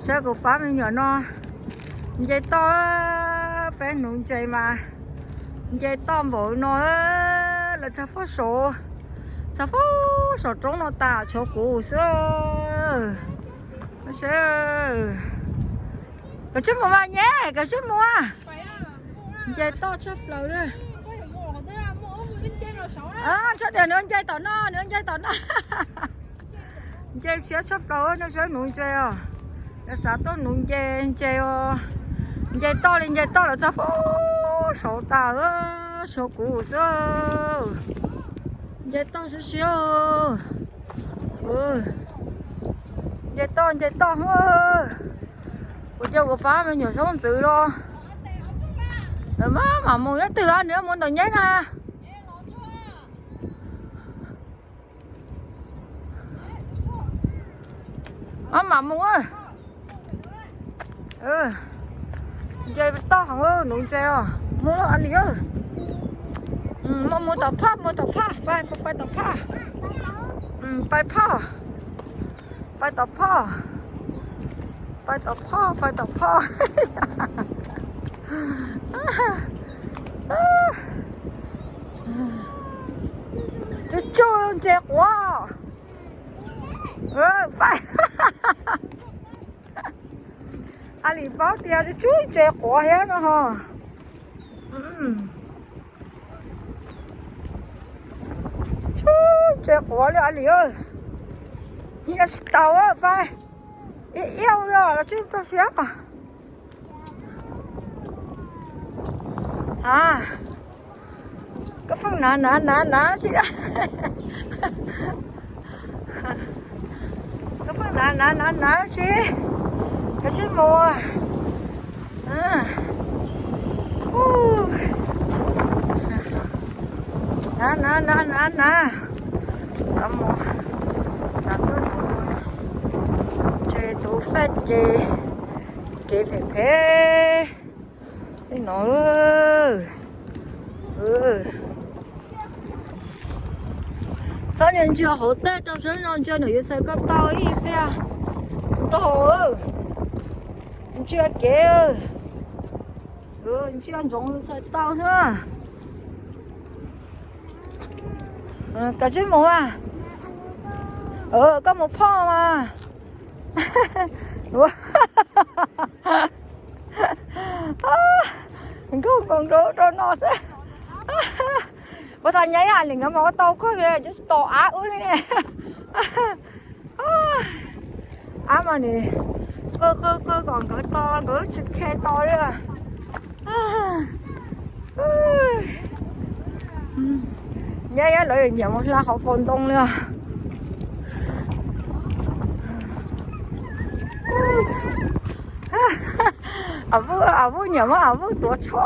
Saib kuv pab me nyuam no nce toj, peb nuv ntses mas nce toj npaum no, lawv txog pob saud, txog pob saum roob no tas tshuav kuv xwb. Koj tsis mus mas nyeb, koj tsis mus. Nce toj tshaj plaws li. Tshaj tias nws nce tom no, nws nce tom no. Nce siab tshaj plaws, nej saib nuv ntses os. Lawv xav tuaj nuv nce ntses os. Nce toj li nce toj lawv txog pob saud tas, tshuav kuv xwb. Nce toj siab siab. Nce toj nce toj. Kuv cia kuv pab me nyuam xoob ntxwv los. Lawv mam mam mus, nyob twg nws yuav mus ntawm nyeb na. Mam mam mus. Nce toj heev, nuv ntses os. Mus lawm a li. Mus mus tom phaj, mus tom phaj, pais pais tom phaj. Pais phaj, pais tom phaj, pais tom phaj, pais tom phaj. Tsuj tsuj ntses quav. A li paub tias tsuj tsuj ntses quav thiab no ho. Tsuj ntses quav li a li. Nyiam tsis tau pais. Ib iab los los tsuj tsuj siab. A, koj pheej hnav hnav hnav hnav tsi. Koj pheej hnav hnav hnav hnav tsi. Koj sib mus. Hnav hnav hnav hnav hnav. Xav mus, xav tuaj tus, ces tus faj ces kev phem phem li no. Txhob niag ntsia hauv tej rau sab no, ntsia nws yuav xaws koj tau ib pliag ntau. Ntsia kev, ntsia ntsoov xaws tau xwb. Koj sib mus mas. Koj mus phoj mas. Nkauj nkoos rau rau no xwb. Ua tau nyab li nkawd mas ua tau koj li, cov tsis tau av ub li ne. Av mas nws qw qw qw kom nkawd to, nkawd tsis khe to li. Nyab, nyab lawv nyiam mus hla hauv paus ntoo li os. Av Vuj, Av Vuj nyiam muab Av Vuj tuav tsho.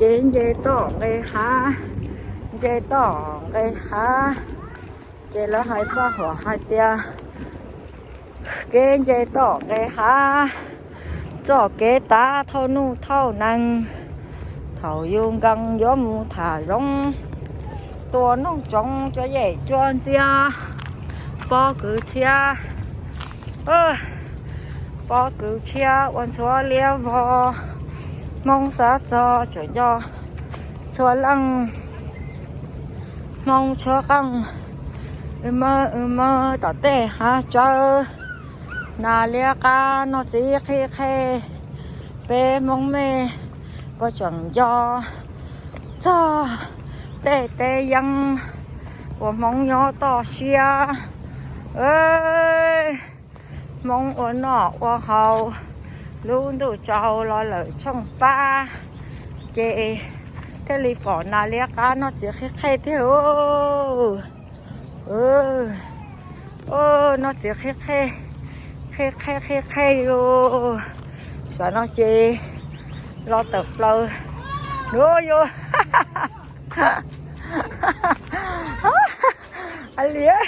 Kev nce toj nqe hav, nce toj nqe hav. Ces lawv hais paj huam hais tias kev nce toj nqe hav, txoj kev tav thauj nuj thauj nees. Thaum yus nkees yuav mus tham zoov, tua noog tsoov cua yem cua ntxiab, pob kws txhiab, pob kws txhiab ua ntxhuav liab vog. Hmoob xav txog tseem nco txhua leej, Hmoob tshuab qeej, wb mab wb mab tom tej hav tsawb. Nas liab qab noj txiv qhib qhej, peb Hmoob mej puas tseem nco txog tej teb yeeb uas Hmoob nyob toj siab. Hmoob ua noj ua haus, lub ntuj tsaus los lawm tshooj pab, ces thiaj li pom nas liab qab noj txiv qhib qhej tiag lauj. Noj txiv qhib qhej, qhib qhej qhib qhej lauj. Tam no ces los tawm plaws lauj. Liam,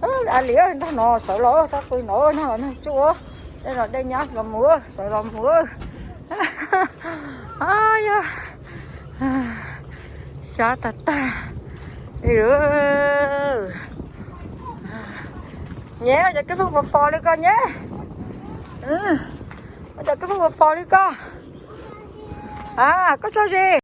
a, Liam nrog no sawv los, txhob pw no, nrog los nrog tsuj, dej los dej nyab los mus, sawv los mus. Yog sab tag tag. Nyab, ua cas koj pheej pos pos li ko nyab? Ua cas koj pheej pos pos li ko? A, koj tso zis.